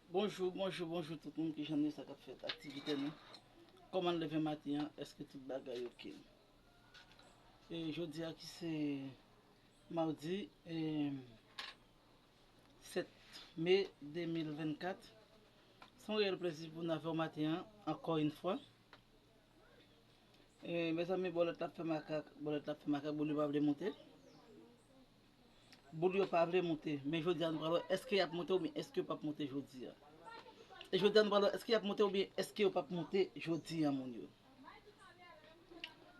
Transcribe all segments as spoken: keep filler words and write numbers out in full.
Bonjou, bonjou, bonjou tout moun, kijan nou ye, sa k ap fèt, aktivite nou? Kòman n leve maten an? Èske tout bagay oke? E jodi a ki se mawdi, e sèt me de mil vennkat, se yon reyèl plezi pou n avè w maten an, ankò yon fwa. E mezanmi, bòlèt la ap fè makak, bòlèt la ap fè makak, boul yo pa vle monte. Boul yo pa vle monte, men jodi a nou pral wè èske y ap monte oubyen èske yo p ap monte jodi a. E jodi a nou pral wè èske y ap monte oubyen èske yo p ap monte jodi a, moun yo.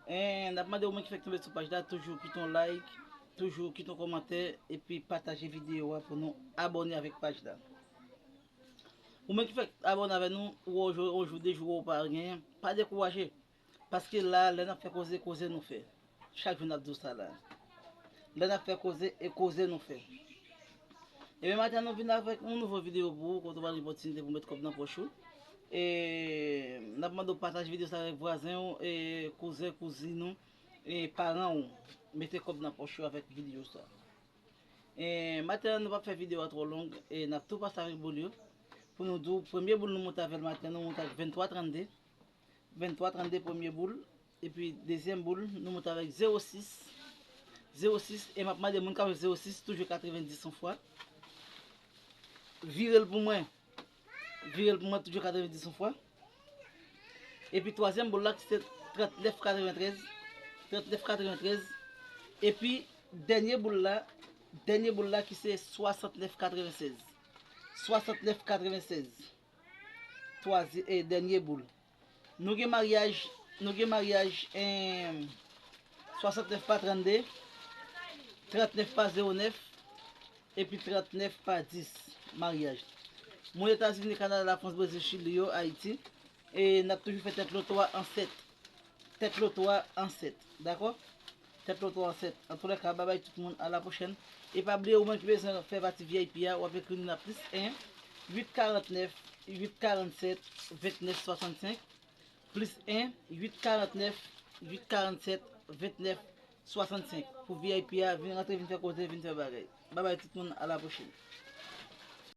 E n ap mande ou menm ki fèk tonbe sou paj la, toujou kite yon like, toujou kite yon kòmantè, epi pataje videyo a pou nou abòne avèk paj la. Ou menm ki fèk abòne avè nou, ou wè yon jou, yon jou, de jou ou pa genyen, pa dekouraje. Paske la, lè n ap fè koze, koze nou fè. Chak jou n ap di w sa la. Lè n ap fè koze, e koze nou fè. Ebyen, maten an, nou vin avèk yon nouvo videyo pou ou, kote w pral gen opòtinite pou w met kòb nan pòch ou. E n ap mande w pataje videyo sa avèk vwazen w, e kouzen, kouzin ou, e paran w. Mete kòb nan pòch yo avèk videyo sa. E maten an, nou p ap fè videyo a twò long, e n ap tou pase avèk boul yo. Pou nou di w, premye boul nou monte avè l maten an, nou monte ak venntwa trannde. Venntwa trannde premye boul. Epi dezyèm boul, nou monte avèk zewo sis. Zewo sis, e m ap mande moun k ap jwe zewo sis, toujou katrevendis yon fwa. Vire l pou mwen. Vire l pou mwen, toujou katrevendis yon fwa. Epi twazyèm boul la, ki se trannèf katreventrèz. Trannèf katreventrèz. Epi dènye boul la, dènye boul la, ki se swasantnèf katrevensèz. Swasantnèf katrevensèz. Twazi-, e dènye boul. Nou gen maryaj, nou gen maryaj, en, swasantnèf pa trannde, trannèf pa zewo nèf, epi trannèf pa dis, maryaj. Moun Etazini, Kanada, Lafrans, Brezil, Chili yo, Ayiti, e n ap toujou fè tèt loto a an sèt. Tèt loto a an sèt, dakò? Tèt loto a an sèt. Antoulèka, babay tout moun, a la pwochèn. E pa bliye, ou menm ki bezwen fè pati V I P a, w ap ekri nou nan plis en, uit karantnèf, uit karannsèt, vennèf swasannsenk, plis en, uit karantnèf, uit karannsèt, vennèf swasannsenk. Pou V I P a, vin rantre, vin fè koze, vin fè bagay. Babay tout moun, a la pwochèn.